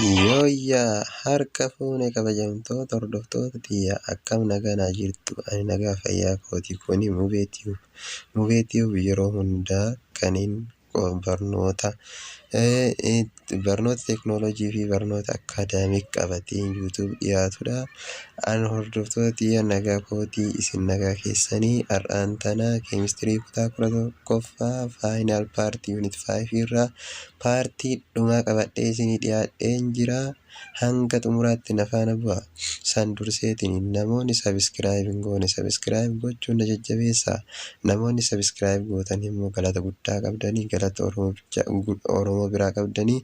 Yooyyaa harka fuune, kabajamtoota hordoftoota tiyya, akkam nagaa jirtu? Ani nagaa fayyaa kooti. Kuni Mubee Tube. Mubee Tube yeroo hundaa kaniin barnoota teekinooloojii fi barnoota academic qabatee YouTube dhiyaatudha. Ani hordoftoota tiyya, nagaa kootii, isin nagaa keessanii? Har'aan tana keemistirii kutaa 11ffaa final part unit 5 irraa paartii dhumaa qabadhee isinii dhiyaadheen jira. Hanga xumuraatti na faana bu'a. San durseetiin namoonni subscribe hin goone subscribe gochuun na jajjabeessaa. Namoonni subscribe gootan immoo galata guddaa qabdanii, galata Oromoo biraa qabdanii.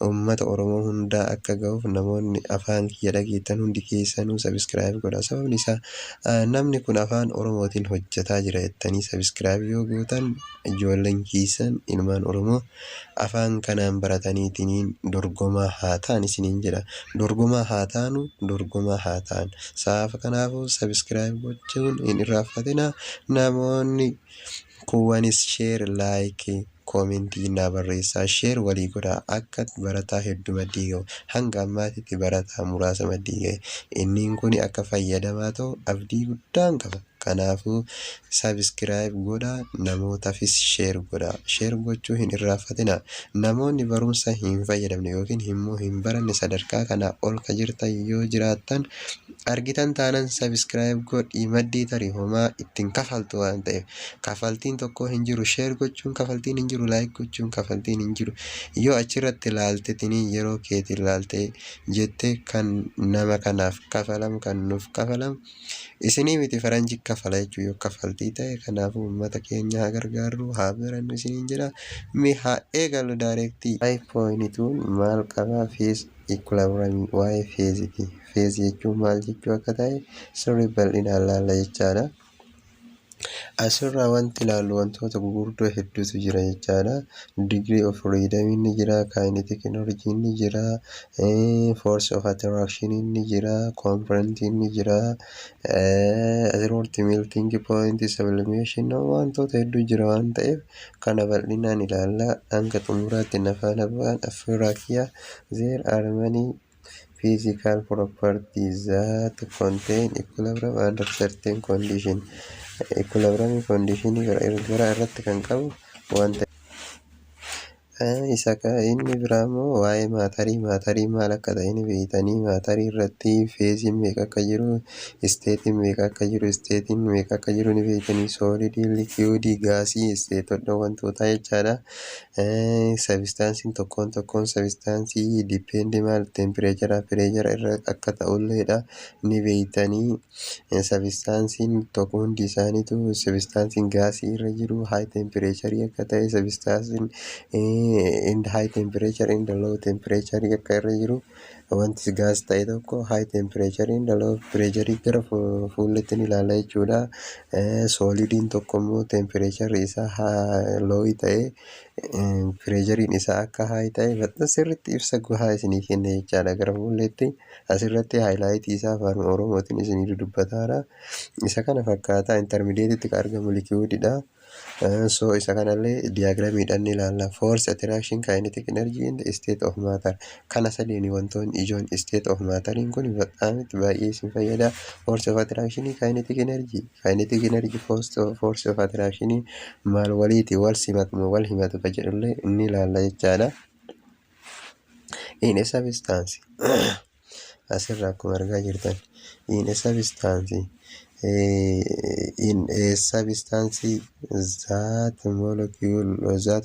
Uummata Oromoo hundaa akka gahuuf namoonni afaan kiyya dhageettan hundi keessanuu subscribe godhaa. Sababni isaa namni kun afaan Oromootiin hojjetaa jira jettanii subscribe yoo gootan, ijoolleen keessan ilmaan Oromoo afaan kanaan barataniitiin dorgomaa haa ta'an isiniin jedha. Dorgomaa haa taanu, dorgomaa haa ta'an. Saafa kanaafuu subscribe gochuun hin irraanfatinaa. Namoonni kuuwwanis share, like, comment naa barreessaa, share walii godhaa, akka barataa hedduu maddii gahu. Hanga ammaatitti barataa muraasa maddii gahe. Inniin kun akka fayyadamaa ta'u abdii guddaan qaba. Kanaafuu subscribe godhaa, namootaafis share godhaa. Share gochuu hin irraanfatinaa. Namoonni barumsa hin fayyadamne yookiin immoo hin baranne, sadarkaa kanaa ol ka jirtan yoo jiraattan argitan taanan, subscribe godhii maddii tarii homaa ittiin kafaltu waan ta'eef, kafaltiin tokko hin jiru. Share gochuun kafaltiin hin jiru, like gochuun kafaltiin hin jiru. Yoo achirratti ilaaltetini yeroo keetiin ilaalte jette, kan nama kanaaf kafalamu, kan nuuf kafalamu isinii miti, faranji kafala jechuu yoo kafaltii ta'e. Kanaafuu uummata keenya haa gargaarru, haa barannu isiniin jedha. Mi haa eegallu direct. 5.2 maal qabaa? Phase equilibrium, waa'ee feeziiti. Phase jechuun maal jechuu akka ta'e sirrii bal'inaan laalla jechaadha. Asirraa wanti ilaallu wantoota gurguddoo hedduutu jira jechaadha. Degree of freedom ni jira, kinetic energy ni jira, force of attraction ni jira, component ni jira, asirratti melting point, sublimation, wantoota hedduu jira waan ta'eef kana bal'inaan ilaalla. Hanga xumuraatti na faana bu'aan affeerraa kiyya. There are many physical properties that contain equilibrium under certain condition. Equilibrium condition gara irratti kan qabu wanta isa inni biraa immoo waa'ee maatarii. Maatarii maal akka ta'e ni beektanii. Maatarii irratti feeziin meeqa akka jiru, isteetiin meeqa akka jiru, isteetiin meeqa akka jiru ni beektanii. Soolidii, likiwudii, gaasii, isteetota wantootaa jechaadha. Sabistaansiin tokkoon tokkoon sabistaansii depend maal teempireechara, pireechara irra akka ta'ulleedha ni beektanii. Sabistaansiin tokko hundi isaaniitu, sabistaansiin gaasii irra jiru high temperature akka ta'e, sabistaansiin in high temperature in the low temperature akka irra jiru, wanti gas ta'e tokko high temperature in the low pressure gara fuulletti ni ilaalla jechuudha. Soolidiin tokko immoo temperature isaa low ta'e, pireeshariin isaa akka high ta'e sirriitti ibsa gahaa isinii kenna jechaadha gara fuulletti. Asirratti haayilaayitii isaa afaan Oromootiin isinii dubbataara. Isa kana fakkaataa intermediate kan argamu likiwudidha. So isa kanallee diyaagiraamiidhaan ni ilaalla. Force, attraction, kinetic energy in the state of matter. Kana sadiini wantoonni ijoon. State of matteriin kun bataamitti baay'ee isin fayyada. Force of attraction, kinetic energy. Kinetic energy, force of attraction maal waliiti, wal simatu moo wal himatu ka jedhullee ni ilaalla jechaadha. In a substance, asirraa akkuma argaa jirtan, in a substance that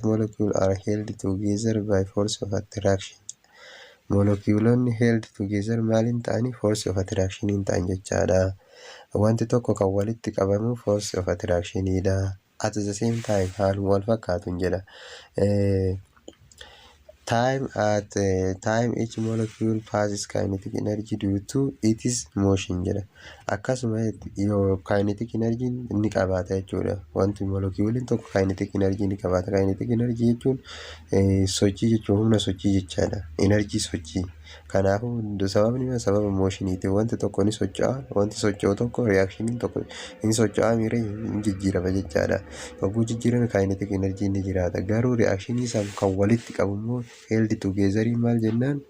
molecule are held together by force of attraction. Moleculoonni held together maaliin ta'anii? Force of attraction ta'an jechaadha. Wanti tokko kan walitti qabamu force of attractionidha. At the same time, haaluma wal fakkaatuun jedha. Time at time each molecule passes kinetic energy due to its motion jedha. Akkasuma yoo kinetic energy ni qabaata jechuudha. Wanti moleculiin tokko kinetic energy ni qabaata. Kinetic energy jechuun sochii jechuun humna sochii jechaadha. Energy sochii. Kanaafuu sababni sababa motioniiti. Wanti tokko ni socho'a. Wanti socho'u tokko, reactioniin tokko ni socho'aa miiree hin jijjiirama jechaadha. Yogguu jijjiirame kinetic energy ni jiraata. Garuu reactionii san kan walitti qabu immoo held together maal jennaan?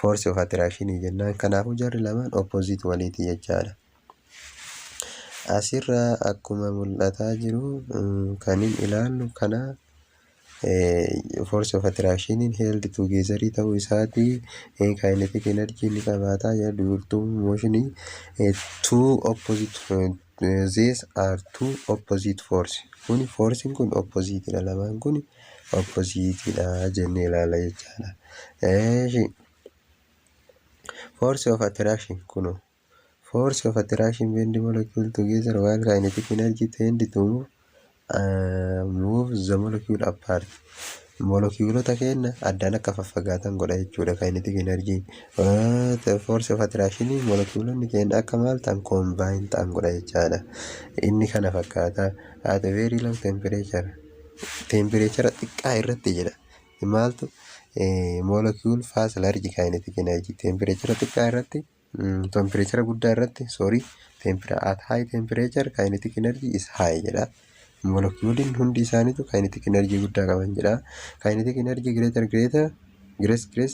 Force of attraction jennaan. Kanaafuu jarri lamaan opposite waliiti jechaadha. Asirraa akkuma mul'ataa jiru kan hin ilaallu kana force of attraction held together ta'uu isaati. Kinetic energy ni qabaata jedhu motion two opposite, these are two opposite force. Kun forcein kun opposite dha, lamaan kun opposite dha jennee ilaalla jechaadha. Force of attraction kuno force of attraction bend molecule together while kinetic energy tend to move the molecule apart. Moleculeota keenya addaan akka faffagaatan godha jechuudha kinetic energy. Force of attraction moleculeonni keenya akka maal ta'an, combine ta'an godha jechaadha. Inni kana fakkaata. At very low temperature, temperature xiqqaa irratti jedha. Maaltu molecule fast large kinetic energy temperature xiqqaa irratti, temperature guddaa irratti, sorry, at high temperature kinetic energy is high jedha. Moleculein hundi isaaniitu kinetic energy guddaa qaban jedha. Kinetic energy greater greater great great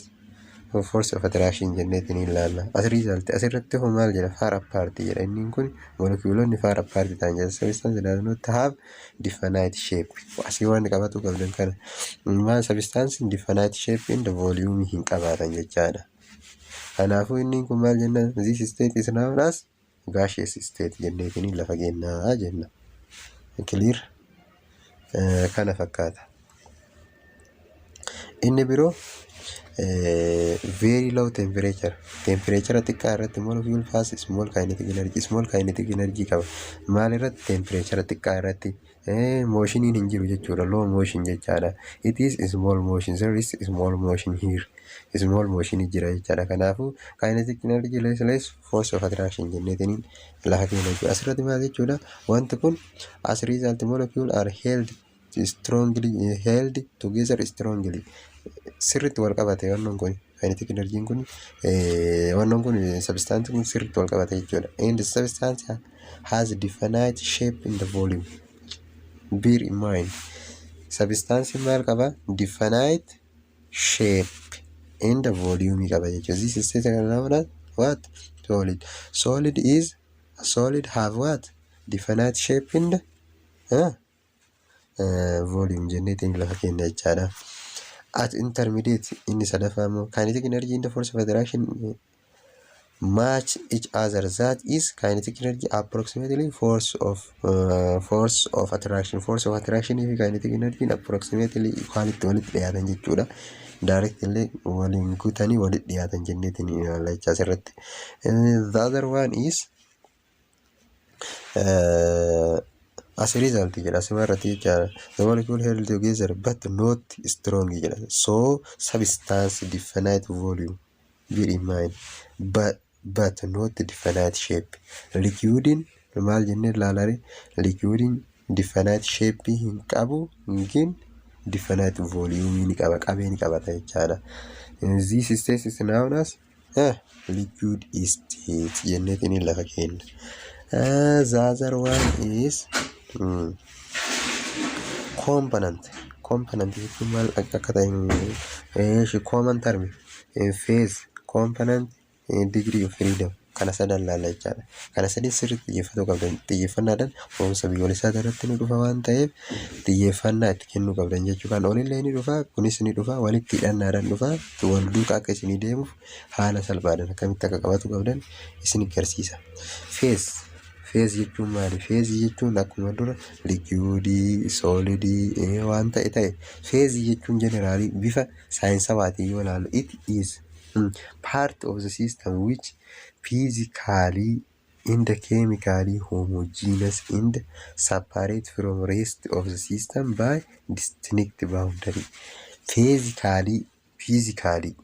force of attraction jenneetiin ilaalla. As result asirratti hoo maal jedha? Far apart jedha. Inni kun moleculeonni far apart ta'an jedha. Substance does not have definite shape. Asii waan qabatu qabdan kana. Maal substance definite shape in the volume hin qabaatan jechaadha. Kanaafuu inni kun maal jenna? This state is known as gaseous state jenneetiin lafa kennaa jenna. Clear, kana fakkaata. Inni biroo very low temperature, temperature xiqqaa irratti molecule fast small kinetic energy, small kinetic energy qaba. Maal irratti? Temperature xiqqaa irratti motioniin hin jiru jechuudha, low motion jechaadha. It is small motion, there is small motion here, small motion jira jechaadha. Kanaafuu kinetic energy less less force of attraction jenneetiniin lafa keenya jechuudha. Asirratti maal jechuudha? Wanti kun as result molecule are held strongly, held together strongly, sirriitti wal qabate. Wannoon kun kinetic energy kun, wannoon kun, substance kun sirriitti wal qabate jechuudha. And the substance has definite shape in the volume. Bear in mind, substance maal qaba? Definite shape in the volume qaba jechuudha. This is known as what? Solid. Solid is solid, have what? Definite shape in the volume jenneetiin lafa keenya jechaadha. At intermediate, inni sadaffaa immoo kinetic energy in the force of attraction match each other, that is kinetic energy approximately force of attraction. Force of attraction fi kinetic energy approximately equality, walitti dhiyaatan jechuudha. Direct illee waliin guutanii walitti dhiyaatan jenneetiin ilaalla jecha asirratti. The other one is as a result jedha asuma irratti jechaadha. The molecule held together but not strong jedha. So substance definite volume, bear in mind, but not definite shape. Liquidin maal jennee ilaalare? Liquidin definite shape hin qabu, yookiin definite volume ni qaba, qabee ni qabata jechaadha. This state is known as liquid state jenneetiin lafa kenna. The other one is component. Component jechuun maal akka ta'e, common term, phase, component, degree of freedom, kana sadan laalla jechaadha. Kana sadii sirriitti xiyyeeffatuu qabdan. Xiyyeeffannaadhaan barumsa biyyoolessaa irratti ni dhufa waan ta'eef xiyyeeffannaa itti kennuu qabdan jechuudha. Kan olillee ni dhufa, kunis ni dhufa, walitti hidhannaadhaan dhufa, wal duukaa akka isinii deemuuf haala salphaadhaan akkamitti akka qabatu qabdan isin agarsiisa. Phase. Phase jechuun maali? Phase jechuun akkuma dura liquidii, solidii waan ta'e ta'e, phase jechuun generalii bifa saayinsawaatiin yoo ilaallu, it is part of the system which physically and chemically homogeneous and separate from rest of the system by distinct boundary. Physically, physically,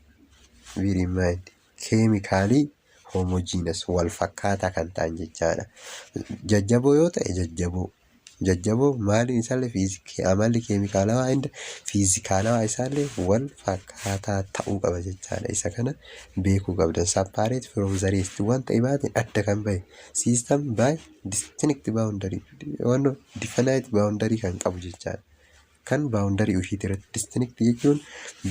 bear in mind, chemically homogeneous, wal fakkaataa kan ta'an jechaadha. Jajjaboo yoo ta'e jajjaboo, Jajjaboo maaliin isaallee amalli keemikaalawaa and fiizikaalawaa isaallee wal fakkaataa ta'uu qaba jechaadha. Isa kana beekuu qabdan. Separate from the rest, wanta dhibaatiin adda kan bahe, system by distinct boundary, waan definite boundary kan qabu jechaadha. Kan boundary ofiitii irratti distinct jechuun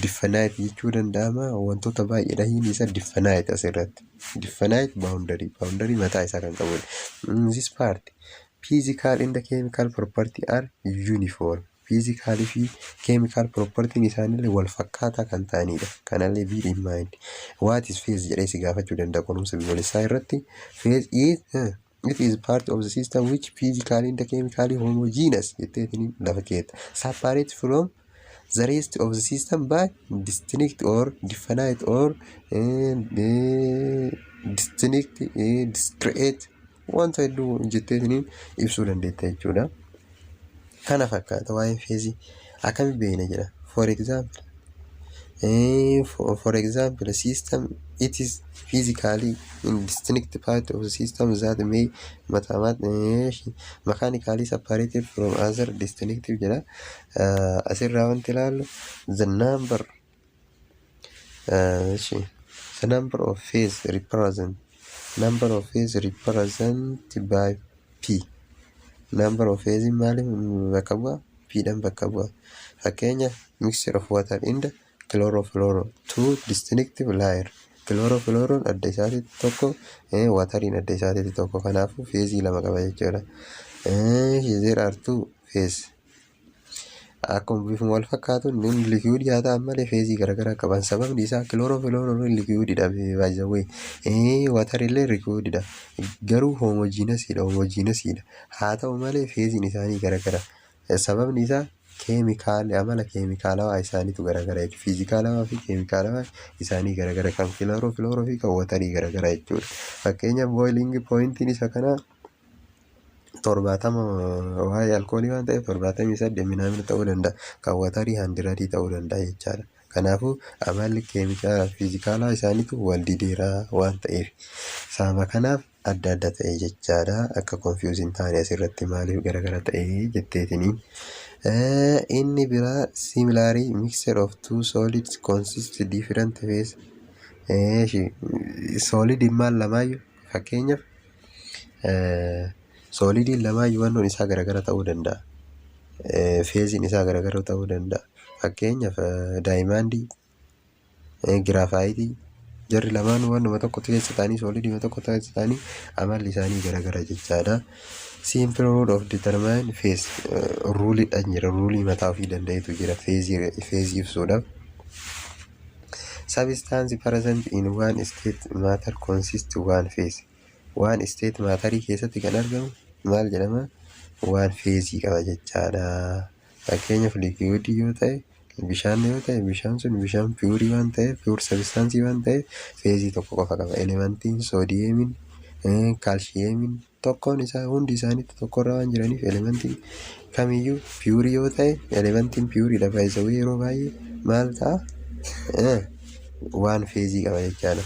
definite jechuu danda'ama. Wantoota baay'eedha hiin isa definite asirratti. Definite boundary, boundary mataa isaa kan qabudha. In this part, physical and chemical property are uniform. Physical fi chemical property isaaniillee wal fakkaataa kan ta'anidha. Kanallee bear in mind. What is phase jedhee si gaafachuu danda'a qorumsa biyyoolessaa irratti. Phase is it is part of the system which physically and chemically homogeneous jetteetiin lafa keetta. Separate from the rest of the system by distinct or definite or distinct, discrete, wanta hedduu jetteetiin ibsuu dandeetta jechuudha. Kana fakkaata waa'een phaseii. Akkami beekna jedha. For example, system it is physically indistinct part of the system that may mechanically separated from other distinctive jedha. Asirraa wanti ilaallu the number of phase represent, number of phase represent by P. Number of phase maaliif bakka bu'a? P dhaan bakka bu'a. Fakkeenya, mixture of water in the chlorofluoro, two distinctive layer. Chlorofluoron adda isaatiitti tokko, wateriin adda isaatiitti tokko. Kanaafuu phaseii lama qaba jechuudha. There are two phase. Akkuma bifuma wal fakkaatuun inni liquidii haa ta'an malee phaseii garaagaraa qaban. Sababni isaa chlorofluoron liquidiidha baay'ee. Waterillee liquidiidha. Garuu homogeneousiidha, homogeneousiidha. Haa ta'u malee phaseiin isaanii garaagara. Sababni isaa keemikaala, amala keemikaalawaa isaaniitu garaagara jechuudha. Fiizikaalawaa fi keemikaalawaa isaanii garaagara. Kan chlorofluoro fi kan waterii garaagara jechuudha. Fakkeenyaaf, boiling pointiin isa kanaa 70 waa'ee alkoolii waan ta'eef 78 minaamina ta'uu danda'a. Kan waterii 100 ta'uu danda'a jechaadha. Kanaafuu amalli keemikaala fiizikaalaa isaaniitu wal dideera waan ta'eef sababa kanaaf adda adda ta'e jechaadha. Akka confuse hin taane asirratti maaliif garagara ta'e jetteetiniin. Inni biraa, similarly, mixture of two solids consist different phase. Solidiin maal lamaayyuu, fakkeenyaaf, solidiin lamaayyuu wannoon isaa garagara ta'uu danda'a. Phaseiin isaa garagara ta'uu danda'a. Fakkeenyaaf, diamondii, graphiteii, jarri lamaan wannuma tokko keessa ta'anii, solidii tokko keessa ta'anii amalli isaanii garagara jechaadha. Simple rule of determine phase, ruleiidhaan jira, ruleii mataa ofii danda'etu jira phaseii ibsuudhaaf. Substance present in one state matter consist one phase. One state matterii keessatti kan argamu maal jedhama? One phaseii qaba jechaadha. Fakkeenyaaf, liquidii yoo ta'e, bishaan yoo ta'e, bishaan sun bishaan pureii waan ta'eef, pure substanceii waan ta'eef phaseii tokko qofa qaba. Elementiin sodiumiin, calciumiin tokkoon isaa hundi isaaniitti tokkorra waan jiraniif, elementiin kamiyyuu pureii yoo ta'e, elementiin pureiidha baay'isawuu yeroo baay'ee maal ta'a? One phaseii qaba jechaadha.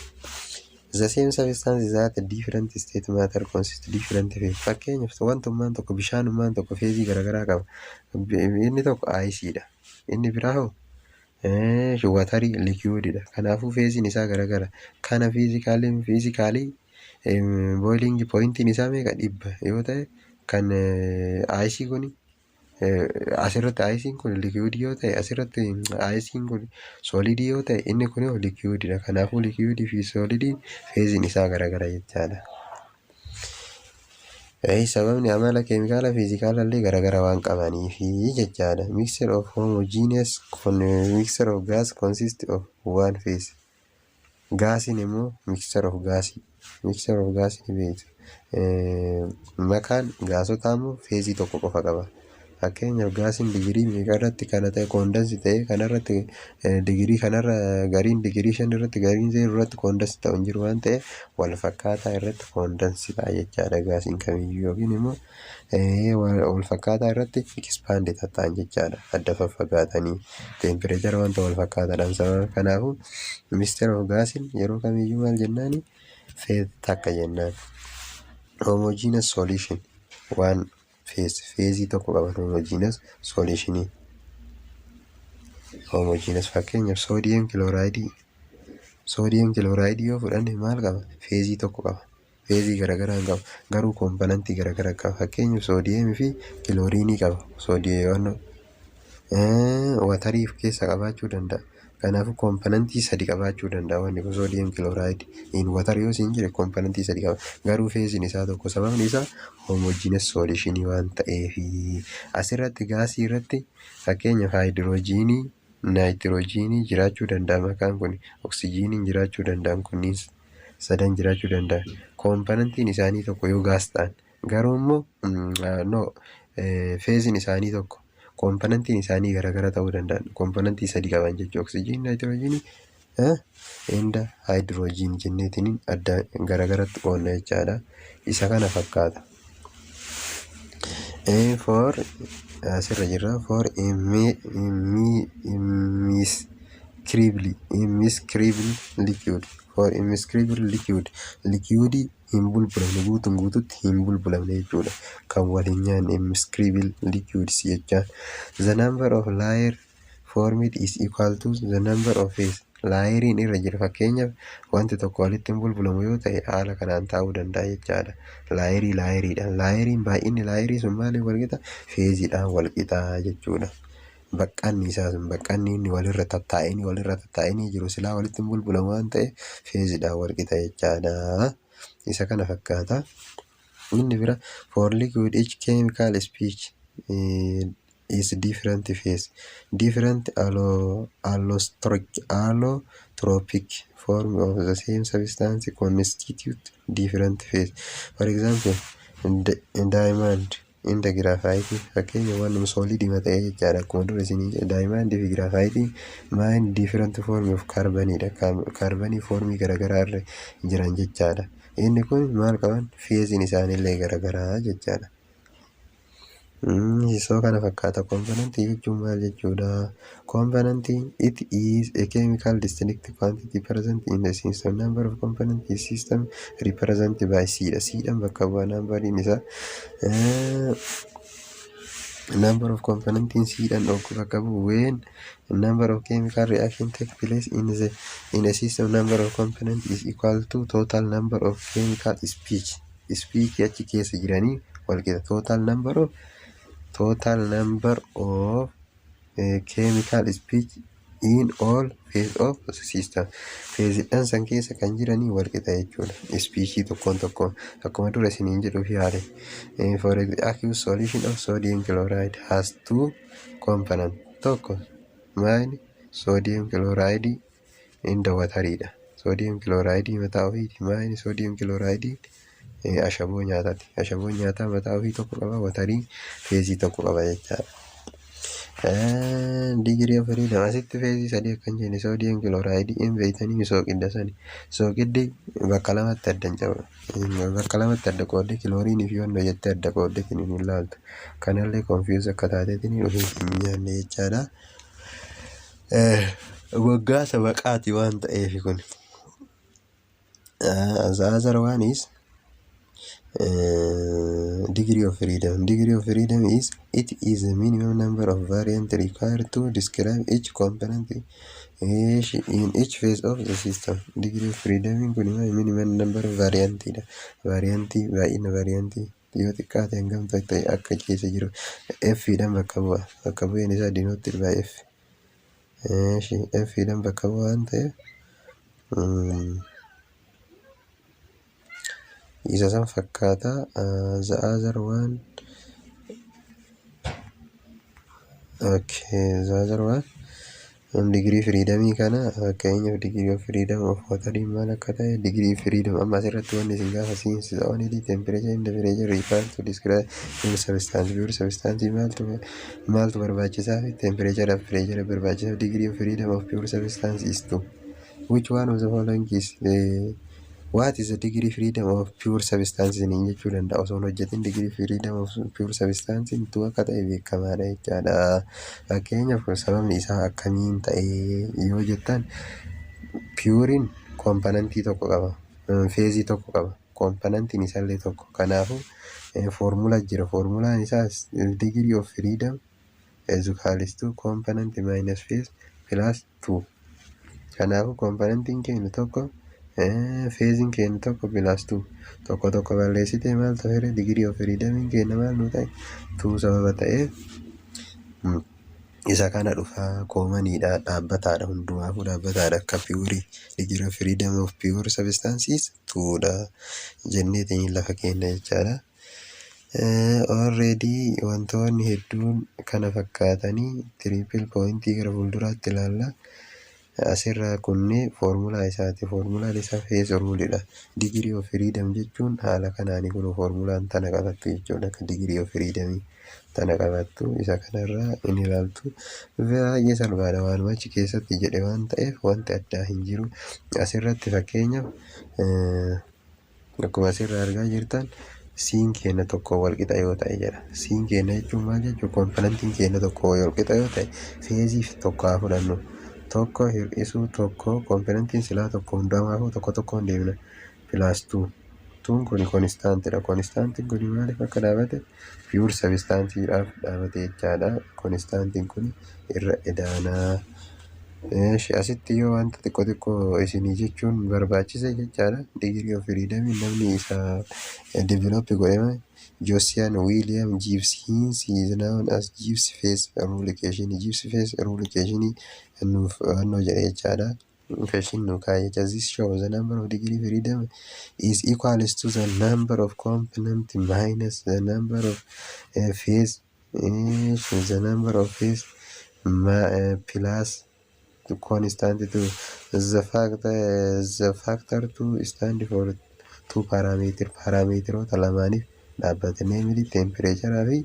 The same substance that different state matter consist different phase. Fakkeenyaaf, wantummaan tokko, bishaanummaan tokko phaseii garaagaraa qaba. Inni tokko iceiidha. Inni biraa hoo waterii liquidiidha. Kanaafuu phaseiin isaa garagara. Kana physicalii boiling pointiin isaa meeqa? 100 yoo ta'e, kan iceii kun asirratti iceiin kun liquidii yoo ta'e, asirratti iceiin kun solidii yoo ta'e, inni kun liquidiidha. Kanaafuu liquidii fi solidiin phaseiin isaa garagara jechaadha. Sababni amala keemikaala fiizikaala illee garagara waan qabaniifi jechaadha. Mixture of homogeneous mixture of gas consist of one phase. Gaasiin immoo mixture of gaasii, mixture of gaasii ni beektu. Makaan gaasotaa immoo phaseii tokko qofa qaba. Fakkeenyaaf, gaasiin digirii meeqa irratti kana ta'e condense ta'e, kanarratti digirii kanarra gariin digirii 5 irratti, gariin 0 irratti condense ta'u hin jiru waan ta'eef, wal fakkaataa irratti condense ta'a jechaadha gaasiin kamiyyuu, yookiin immoo wal fakkaataa irratti expand ta'an jechaadha, adda faffagaatanii temperature wanta wal fakkaataadhaan. Sababa kanaafuu mixture of gaasiin yeroo kamiyyuu maal jennaani? Phase takka jennaan. Homogeneous solution waan Phase phaseii tokko qaban homogeneous solutionii. Homogeneous, fakkeenyaaf sodium chlorideii. Sodium chlorideii yoo fudhanne maal qaba? Phaseii tokko qaba. Phaseii garaagaraa hin qabu. Garuu componentii garaagaraa qaba. Fakkeenyaaf sodiumii fi chlorineii qaba. Sodium waterii of keessaa qabaachuu danda'a. Kanaafuu componentii sadi qabaachuu danda'a wanni kun sodium chlorideii. In water yoo siin jedhe componentii sadi qaba. Garuu phaseiin isaa tokko, sababni isaa homogeneous solutionii waan ta'eefi. Asirratti gaasii irratti fakkeenyaaf hydrogenii, nitrogenii jiraachuu danda'a, maqaan kun oxygeniin jiraachuu danda'an, kunniin sadan jiraachuu danda'a. Componentiin isaanii tokko yoo gas ta'an, garuu immoo no, phaseiin isaanii tokko, componentiin isaanii garaagara ta'uu danda'a. Componentii sadi qaban jechuudha. Oxygen, nitrogenii and hydrogen jenneetiin adda garaagaratti qoonna jechaadha. Isa kana fakkaata. For asirra jirra, for immiscible liquid, for immiscible liquid, liquidii hin bulbulamne, guutuun guututti hin bulbulamne jechuudha. Kan wal hin nyaanne immiscible liquids jechaan. The number of layer formed is equal to the number of phase. Layeriin irra jira, fakkeenyaaf wanti tokko walitti hin bulbulamu yoo ta'e haala kanaan taa'uu danda'a jechaadha. Layerii layeriidhaan. Layeriin, baay'inni layerii sun maaliin wal qixa? Phaseiidhaan wal qixa jechuudha. Baqqanni isaa sun, baqqanni inni walirra tattaa'anii jiru silaa walitti hin bulbulamu waan ta'eef phaseiidhaan wal qixa jechaadha. Isa kana fakkaata. Inni bira, for liquid, each chemical species is different phase. Different allotropic form of the same substance constitute different phase. For example, diamond and graphite, fakkeenya waan solidii ta'ee jechaadha. Akkuma dura isinii jedhe, diamond fi graphite main different form of carboniidha. Carbonii formii garaagaraa irra jiran jechaadha. Inni kun maal qaban? Phaseiin isaaniillee garaagaraa jechaadha. Isoo kana fakkaata. Componentii jechuun maal jechuudha? Componentii, it is a chemical distinct quantity present in the system. Number of component in system represented by C dha. C dhaan bakka bu'a numberiin isaa. Number of component in C dhaan bakka bu'u. When number of chemical reaction take place in a system, number of component is equal to total number of chemical species. Species achi keessa jiranii wal qixa. Total number of chemical species in all phase of the system. Phaseiidhaan san keessa kan jiranii wal qixa jechuudha. Species tokkoon tokkoon akkuma dura isiniin jedhuuf yaale. For aqueous solution of sodium chloride has two component. Tokko maali? Sodium chloride and wateriidha. Sodium chloride mataa ofiiti. Maali sodium chloride? Ashaboo nyaataati. Ashaboon nyaataa mataa ofii tokko qaba. Waterii phaseii tokko qaba jechaadha. Degree of freedom asitti phaseii sadii akkan jenne, sodium chlorideii hin beektanii, sooqidda sani. Sooqiddi bakka lamatti adda hin cabu. Bakka lamatti adda qooddee chlorineii fi wannoo jettee adda qooddee hin ilaaltu. Kanallee confuse akka taateetiin ofii hin nyaanne jechaadha. Moggaasa maqaati waan ta'eef kun. The other one is degree of freedom. Degree of freedom is, it is the minimum number of variant required to describe each component in each phase of the system. Degree of freedom kun immoo minimum number of variant dha. Variantii, baay'ina variantii yoo xiqqaate hangam ta'e akka keessa jiru F dhaan bakka bu'a. Bakka bu'een isaa denoted by F. F dhaan bakka bu'a waan ta'eef isa san fakkaata. The other one, okay, the other one, degree freedomii kana, fakkeenyaaf degree of freedom of waterii maal akka ta'e, degree freedom amma asirratti wanni isin gaafa since the only temperature and the pressure required to describe pure substance. Pure substance maaltu barbaachisaa fi temperature of pressure barbaachisaa. Degree of freedom of pure substance is 2. Which one of the following is the, what is the degree freedom of pure substance niin jechuu danda'a. Osoo hin hojjetin degree freedom of pure substance two akka ta'e beekamaadha jechaadha. Fakkeenyaaf sababni isaa akkamiin ta'e yoo jettan, pureiin componentii tokko qaba, phaseii tokko qaba, componentiin isaallee tokko. Kanaafuu Foormula jira. Foormulaan isaas degree of freedom is equals to component minus phase plus 2. Kanaafuu componentiin keenya tokko, phaseiin keenya tokko plus 2, tokko tokko balleessitee maal ta'eera? Degree of freedomiin keenya maal nu ta'e? 2. Sababa ta'eef isa kana dhufaa commoniidha, dhaabbataadha, hundumaafuu dhaabbataadha. Akka pure degree of freedom of pure substances twodha jenneetiin lafa keenya jechaadha. Already wantoonni hedduun kana fakkaatanii triple pointii gara fuulduraatti ilaalla. Asirraa kunni foormulaa isaati. Foormulaan isaa phase ruleidha. Degree of freedom jechuun haala kanaani kun foormulaan tana qabattu jechuudha. Akka degree of freedom tana qabattu isa kanarraa inni ilaaltu baay'ee salphaadha. Waanuma achi keessatti jedhe waan ta'eef wanti addaa hin jiru. Asirratti fakkeenyaaf akkuma asirraa argaa jirtan, C'n keenya tokko walqixa yoo ta'e jedha. C'n keenya jechuun maal jechuudha? Componentiin keenya tokko walqixa yoo ta'e, phaseiif tokko haa fudhannu. Tokko hir'isuu tokko, componentiin silaa tokko, hundumaafuu tokko tokkoon deemna. Plus two. Twon kun constantidha. Constantiin kun maaliif akka dhaabate? Pure substanceiidhaaf dhaabate jechaadha. Constantiin kun irra edaanaa. Asitti yoo wanta xiqqoo xiqqoo isinii jechuun barbaachise jechaadha. Degree of freedom namni isa develop godhame Josiah William Gibbs is known as Gibbs phase rule equation. Gibbs phase rule equation nuuf hubannoo jedhe jechaadha. Equation nu kaa'e jecha. This shows the number of degree freedom is equals to the number of component minus the number of phase, the number of phase plus constant to the factor to stand for two parameter, parameteroota lamaaniif dhaabbate, namely temperature fi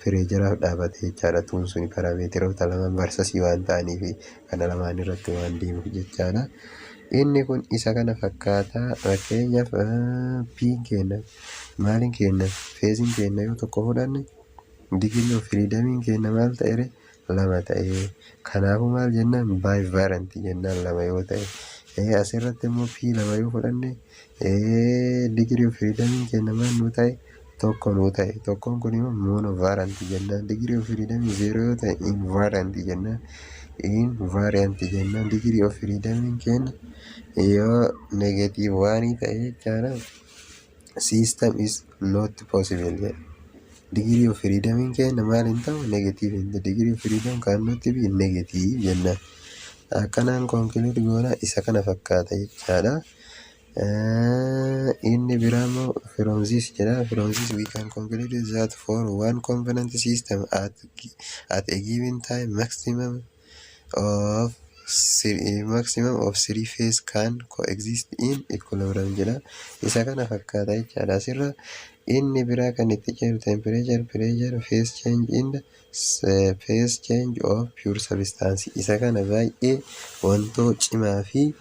pressureaaf dhaabbate jechaadha. Twon suni parameteroota lamaan versusii waan ta'aniif kana lamaan irratti waan deemuuf jechaadha. Inni kun isa kana fakkaataa. Fakkeenyaaf P'n keenya maaliin keenya, phaseiin keenya yoo tokko fudhanne, degree of freedomiin keenya maal ta'ere? Lama ta'e. Kanaafuu maal jennaan? Bivariant jennaan lama yoo ta'e. Asirratti immoo P lama yoo fudhanne, degree of freedomiin keenya maal nuu ta'e? Tokko nuu ta'e. Tokkoon kun immoo monovariant jennaan. Degree of freedomii zero yoo ta'e, invariant jennaan. Invariant jennaan. Degree of freedomiin keenya yoo negative oneii ta'e jechaadha, system is not possible jedha. Degree of freedomiin keenya maal hin ta'u? Negative hin ta'u. Degree of freedom cannot be negative jennaan. Akkanaan conclude goona, isa kana fakkaata jechaadha. Inni biraa immoo from this jedha. From this we can conclude that for one component system at a given time, maximum of three phase can coexist in equilibrium jedha. Isa kana fakkaata jechaadha. Asirra inni biraa kan itti ceenu temperature, pressure, phase change in the phase change of pure substance. Isa kana baay'ee wantoo cimaa fi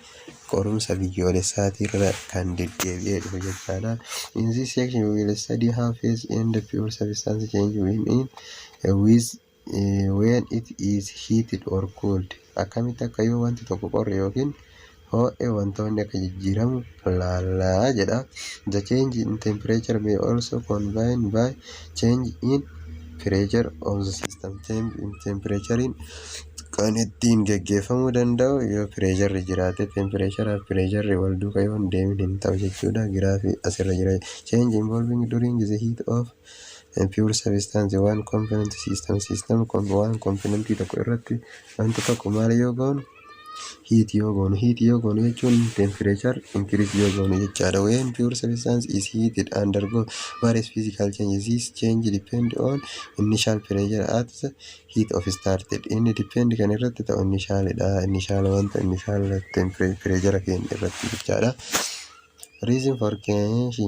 qorumsa biyyoolessaatirra kan deddeebi'ee dhufu jechaadha. In this section we will study how phase and pure substance change when in with when it is heated or cooled. Akkamitti akka yoo wanti tokko qorre yookiin ho'e wantoonni akka jijjiiramu laallaa jedha. The change in temperature may also combine by change in pressure of the system. Change in temperature kan ittiin geggeeffamuu danda'u yoo pressureri jiraate, temperatureaaf pressureri wal duukaa yoo hin deemin hin ta'u jechuudha. Giraafii asirra jira. Change involving during the heat of pure substance one component system. System one component tokko irratti wanta tokko maal yoo goonu? Heat yoo goonu. Heat yoo goonu jechuun temperature increase yoo goonu jechaadha. When pure substance is heated, undergo various physical changes. This change depend on initial pressure at the heat of started. Inni depend kan irratti ta'u initialidha. Initial wanta initial pressure keenya irratti jechaadha. Reason for change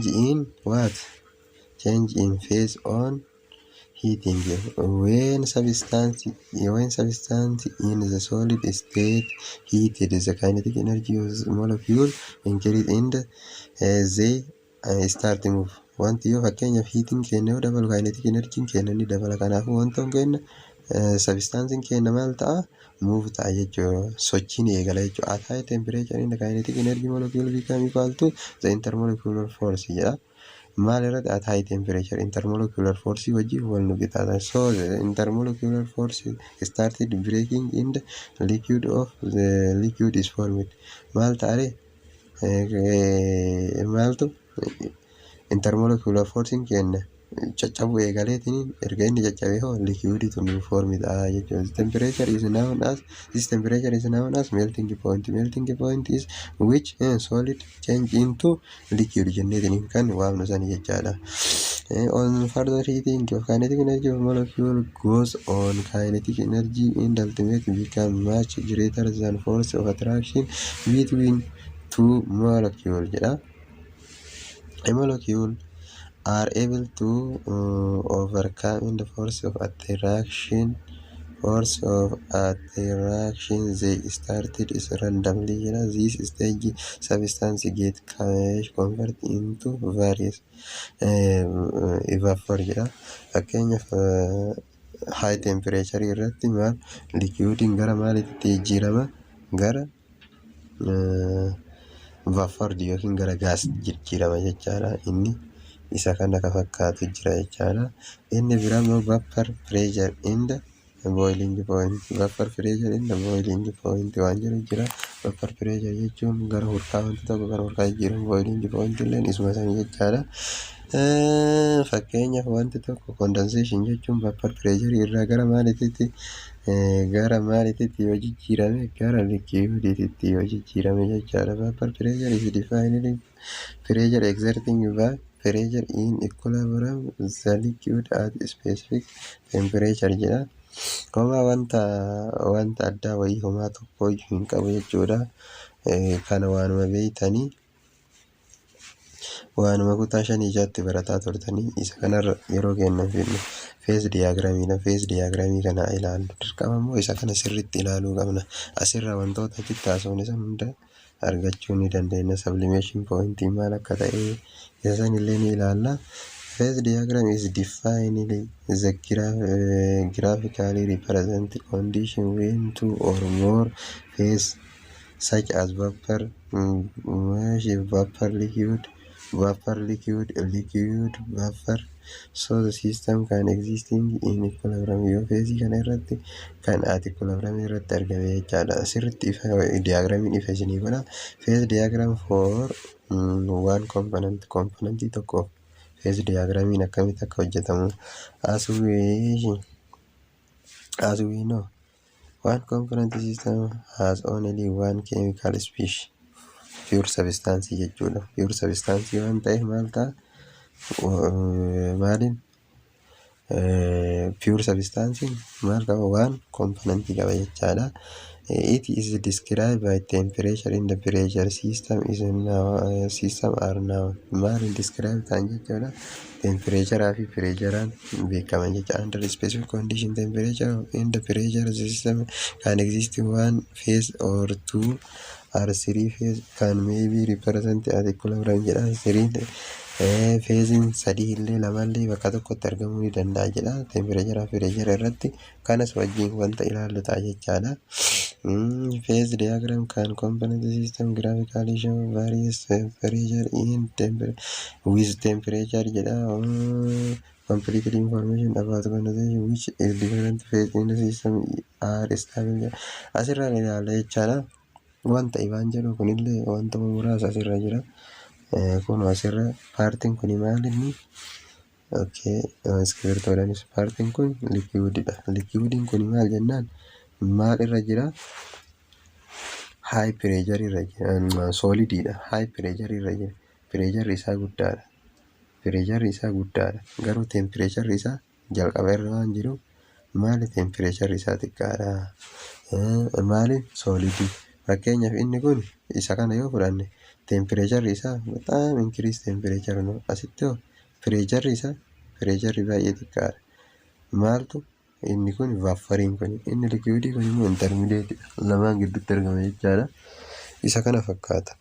in what? Change in phase on heating. When substance in the solid state heated, the kinetic energy of the molecule increase and they start move. Wanti yoo fakkeenyaaf heating keenya yoo dabalu, kinetic energy keenya ni dabala. Kanaafuu wantoon keenya, substancein keenya maal ta'a? Move ta'a jechuudha, sochiin eegala jechuudha. At high temperature in the kinetic energy molecule become equal to the intermolecular force jedha. Maal irratti? At high temperature intermolecular force wajjin wal nu qixxaata. So the intermolecular force started breaking in the liquid of the liquid is formed. Maal ta'are? Maaltu intermolecular force kenna caccabuu eegaleetiin, erga inni caccabee hoo liquid tu nu form ta'a jechuudha. Temperature is known as this temperature is known as melting point. Melting point is which solid change into liquid jenneetiin kan waamnu sani jechaadha. On further heating of kinetic energy of molecule goes on, kinetic energy in the ultimate become much greater than force of attraction between two molecule jedha. A molecule are able to overcome the force of attraction. They started is randomly jedha. This stage substance get convert into various vapor jedha. Fakkeenyaaf, high temperature irratti maal liquidiin gara maaliitti jijjiirama? Gara vapor yookiin gara gas jijjiirama jechaadha. Inni isa kana ka fakkaatu jira jechaadha. Inni biraa immoo vapor pressure in the boiling point. Vapor pressure in the boiling point waan jedhu jira. Vapor pressure jechuun gara hurkaa, wanti tokko gara hurkaa jijjiiramu, boiling point illeen isuma sanii jechaadha. Fakkeenyaaf, wanti tokko condensation jechuun vapor pressure irraa gara maaliititti yoo jijjiirame? Gara liquidiitti yoo jijjiirame jechaadha. Vapor pressure is defined pressure exerting by pressure in equilibrium the liquid at specific temperature jedha. Homaa wanta addaa wayii homaa tokko hin qabu jechuudha. Kana waanuma beeytanii, waanuma kutaa shanii jaatti barataa turtanii, isa kanarra yeroo kennan fidnu. Phase diagramiidha. Phase diagramii kana ilaallu. Dirqama immoo isa kana sirriitti ilaaluu qabna. Asirra wantoota achitti haasofne san hunda argachuu ni dandeenya. Sublimation pointii maal akka ta'e isa san illee ni ilaalla. Phase diagram is defined the graphically represent condition when two or more phase such as vapor, vapor liquid, vapor liquid, liquid vapor, so the system can existing in equilibrium yoo phaseii kana irratti kan at equilibrium irratti argame jechaadha. Sirriitti ifa diagramiin ifa isinii godha. Phase diagram for one component, componentii tokkoof phase diagramiin akkamitti akka hojjetamu. As we know, one component system has only one chemical species, pure substance jechuudha. Pure substance waan ta'eef maal ta'a? Maaliin pure substance maal qaba? One component qaba jechaadha. It is described by temperature in the pressure system is now system are now maaliin describe ta'an jechuudha? Temperature fi pressureaan beekaman jecha. Under specific condition, temperature in the pressure system can exist in one phase or two or three phase can maybe represent at equilibrium jedha. Three phaseiin sadii illee lamallee bakka tokkotti argamuu ni danda'a jedha. Temperature fi pressure irratti kanas wajjin wanta ilaallu ta'a jechaadha. Phase diagram can component system graphically show various pressure in with temperature jedha. Complete information about condensation, which is different phase in the system are stable jedha. Asirraa ilaalla jechaadha. Wanta ibaan jedhu kunillee wanta muraasa asirra jira. Kun asirra partiin kun maal inni? Okay, iskiriptoodhaanis partiin kun liquididha. Liquidiin kun maal jennaan maal irra jira? High pressure irra jira. Solidiidha. High pressure irra jira. Pressurri isaa guddaadha. Pressurri isaa guddaadha. Garuu temperaturri isaa jalqaba irra waan jiruuf maali temperaturri isaa xiqqaadha. Maali solidii. Fakkeenyaaf, inni kun isa kana yoo fudhanne temperaturri isaa በጣም increase temperature ነው. Asitti hoo pressurri isaa, pressurri baay'ee xiqqaadha. Maaltu inni kun? Vaporiin kun. Inni liquidii kun immoo intermediatedha. Lamaan gidduutti argama jechaadha. Isa kana fakkaata.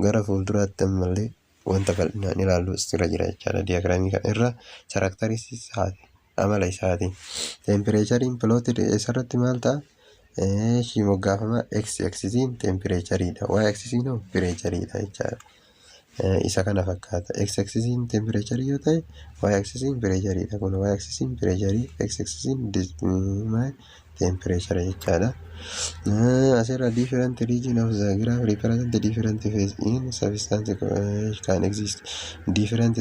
Gara fuulduraatti ammallee wanta bal'inaan ilaallu irra jira jechaadha. Diagramii kana irra characteristics isaati, amala isaatiin. Temperatureiin plotted isarratti maal ta'a? Eeshi moggaafama x axisiin temperatureiidha. Y axisiin hoo pressureiidha jechaadha. Isa kana fakkaata. X axisiin temperature yoo ta'e, y axisiin pressureidha. Kun y axisiin pressure, x axisiin temperature jechaadha. Asirra different region of the graph represent different phase in substance can exist. Different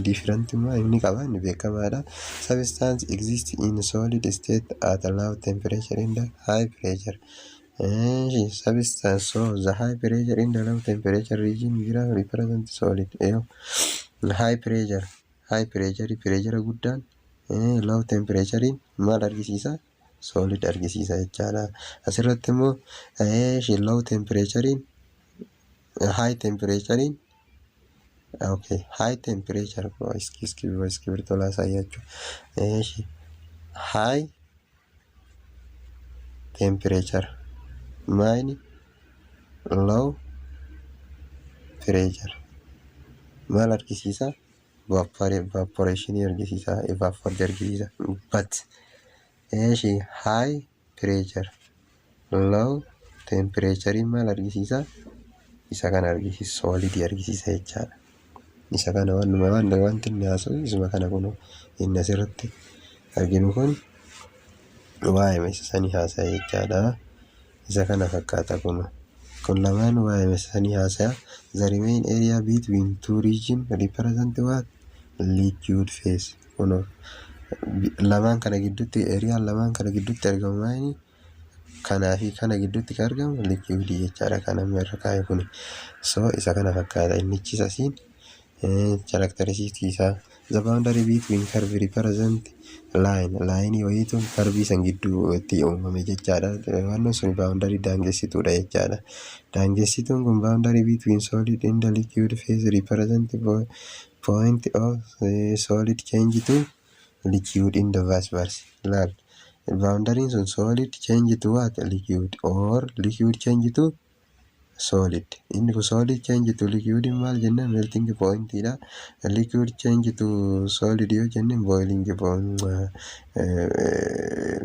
different immoo inni qaba, inni beekamaadha. Substance exist in solid state at low temperature and high pressure. Substance, so the high pressure in the low temperature region graph represent solid. High pressure, high pressure, pressure guddaan, low temperature maal argisiisa? Solid argisiisa jechaadha. Asirratti immoo low temperature, high temperature, okay, high temperature, እስኪ እስኪብርቶ ላሳያችሁ። እሺ፣ high temperature maayini low pressure maal argisiisa? Vaporation argisiisa, evaporate argisiisa. But እሺ, high pressure, low temperature maal argisiisa? Isa kana argisiisa, solid argisiisa jechaadha. Isa kana waanuma waan wanti inni haasa'u isuma kana. Kun inni asirratti arginu kun waa'ee isa sanii haasa'e jechaadha. Isa kana fakkaata. Kun lamaan waa'ee isa sanii haasaya. The remain area between two region represent what? Liquid phase. Kun lamaan kana gidduutti, areaan lamaan kana gidduutti argamu maayini? Kanaa fi kana gidduutti kan argamu liquid jechaadha. Kan amma irra kaa'e kuni. So isa kana fakkaata innichis asiin characteristics isaa. The boundary between curve represent line, line wayiitu curve san gidduutti uumame jechaadha. Wannoon sun boundary daangessituudha jechaadha. Daangessituun kun boundary between solid and the liquid phase represent point of solid change to liquid in the vice versa. Laal, boundaryn sun solid change to what? Liquid, or liquid change to solid. Inni kun solid change to liquid maal jennaan? Melting point dha. Liquid change to solid yoo jenne boiling point,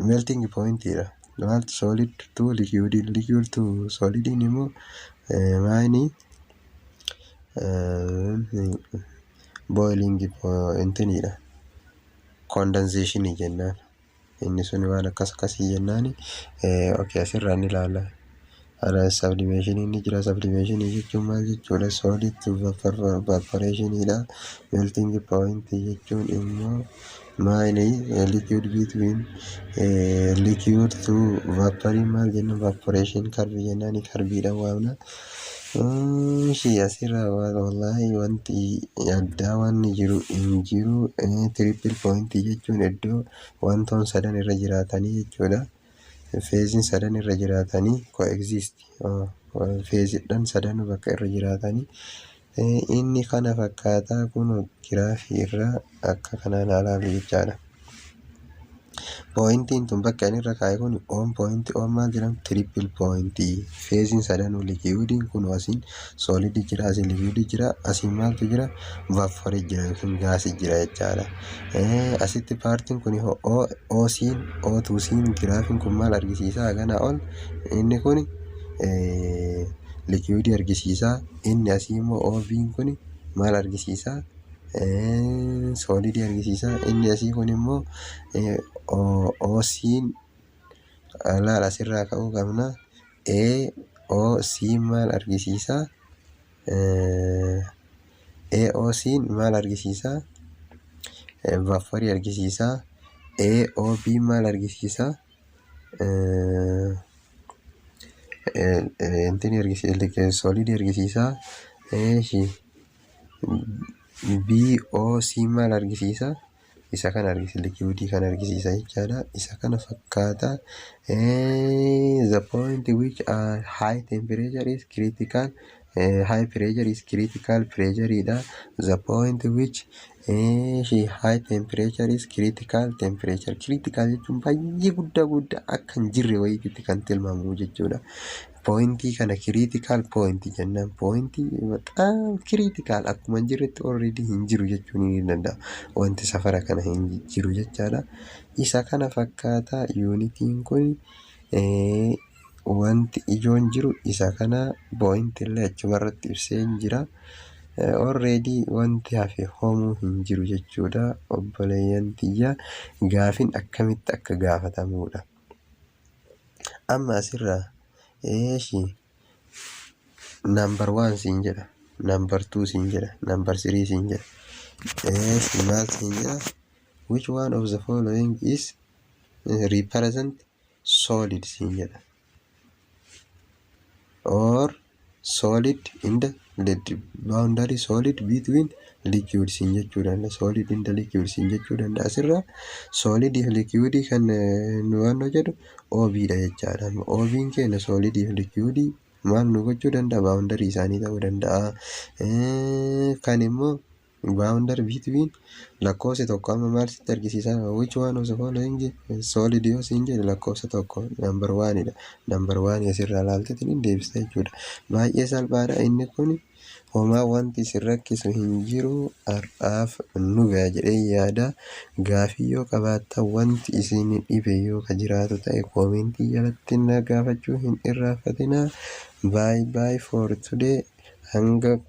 melting point dha. Maal? Solid to liquid. Liquid to solid immoo maayini? Boiling intiniidha, condensation jennaan. Inni sun waan akkas akkasii jennaani. Okay, asirraa ni ilaalla. Haala sublimation ni jira. Sublimation jechuun maal jechuudha? Solid to vaporation dha. Melting point jechuun immoo maali? Liquid between liquid to vapor maal jenna? Vaporation curve jennaani, curveidhaan waamna. Ishii asirraa wallaahi wanti addaa wanni jiru hin jiru. Triple point jechuun iddoo wantoon sadan irra jiraatanii jechuudha. Phaseiin sadan irra jiraatanii, coexist phaseiidhaan sadan bakka irra jiraatanii. Inni kana fakkaataa kun giraafii irraa akka kanaan ilaalu jechaadha. Pointiin tun bakka inni irra kaa'e kun oon point oon maal jedhamu? Triple point. Phaseiin sadanuu, liquidiin kun asiin solid jira, asiin liquid jira, asiin maaltu jira? Vapor jira yookiin gaasii jira jechaadha. Asitti partiin kun Osiin O2Ciin giraafiin kun maal argisiisa? Kanaa ol inni kun liquid argisiisa. Inni asii immoo OB'n kun maal argisiisa? Solid argisiisa. Inni asii kun immoo Osiin laal asirraa ka'uu qabna. A O C maal argisiisa? A O C maal argisiisa? Vapor argisiisa. A O B maal argisiisa? Intini argisiisa, solid argisiisa. B O C maal argisiisa? Isa kana argisiisa, liquid kana argisiisa jechaadha. Isa kana fakkaata. The point which are high temperature is critical, high pressure is critical pressure dha. The point which high temperature is critical temperature. Critical jechuun baay'ee guddaa guddaa akka hin jirre wayiitti kan tilmaamamu jechuudha. Pointii kana critical point jennaan. Pointii በጣም critical akkuma hin jirretti, already hin jiru jechuun ni danda'ama. Wanti safara kana hin jiru jechaadha. Isa kana fakkaata unitiin kun. Wanti ijoon jiru isa kana. Pointii illee achumarratti ibsee jira. Already wanti hafe homuu hin jiru jechuudha. Obboleeyyan tiyya, gaafin akkamitti akka gaafatamudha. Amma asirraa eeshi number one siin jedha, number two siin jedha, number three siin jedha. Eeshi, maal siin jedha? "Which one of the following is represent solid?" siin jedha. Or solid in the boundary, solid between liquid siin jechuu danda'a. Solid in the liquid siin jechuu danda'a. Asirraa solid fi liquid kan nu waan jedhu OB dha jechaadha. OB'n keenya solid fi liquid maal nu gochuu danda'a? Boundary isaanii ta'uu danda'a. Kan immoo boundary between lakkoofsi tokko amma maal sitti argisiisa? "Which one of the following solid?" yoo siin jedhe, lakkoofsa tokko number one dha. Number one asirraa ilaalteetiin deebista jechuudha. Baay'ee salphaadha inni kun, homaa wanti isin rakkisu hin jiru. Har'aaf nu ga'a jedhee yaada. Gaafii yoo qabaattan, wanti isin dhibe yoo ka jiraatu ta'e, comment jalatti na gaafachuu hin irraanfatinaa. Bye bye for today. Hanga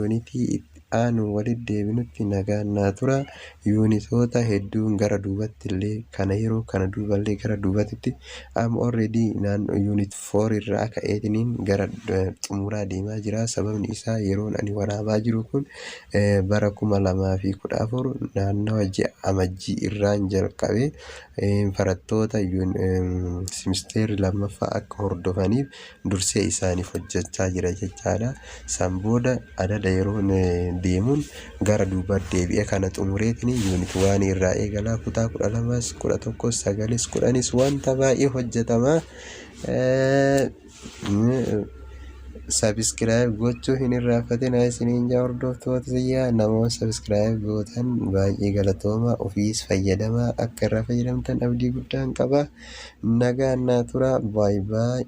unit itti aanu walitti deebinutti nagaan naa tura. Unitoota hedduun gara duubatti illee kana yeroo kana duuballee gara duubatti amma already naannoo unit 4 irraa ka'eetiniin gara xumuraa deemaa jira. Sababni isaa yeroon ani waraabaa jiru kun bara 2014 naannawa ji'a Amajjii irraan jalqabee barattoota simisteerri lammaffaa akka hordofaniif dursee isaaniif hojjechaa jira jechaadha. San booda adada yeroon deemuun gara duubaatti deebi'ee kana xumureetiin unit one irraa eegalaa kutaa 12s, 11s, 9s, 10s wanta baay'ee hojjetamaa. Subscribe gochuu hin irraanfatinaa isiniin jaa. Hordoftoota tiyyaa, namoota subscribe gootan baay'ee galatooma. Ofiis fayyadamaa, akka irraa fayyadamtan abdii guddaan qaba. Nagaan naa tura, bye bye.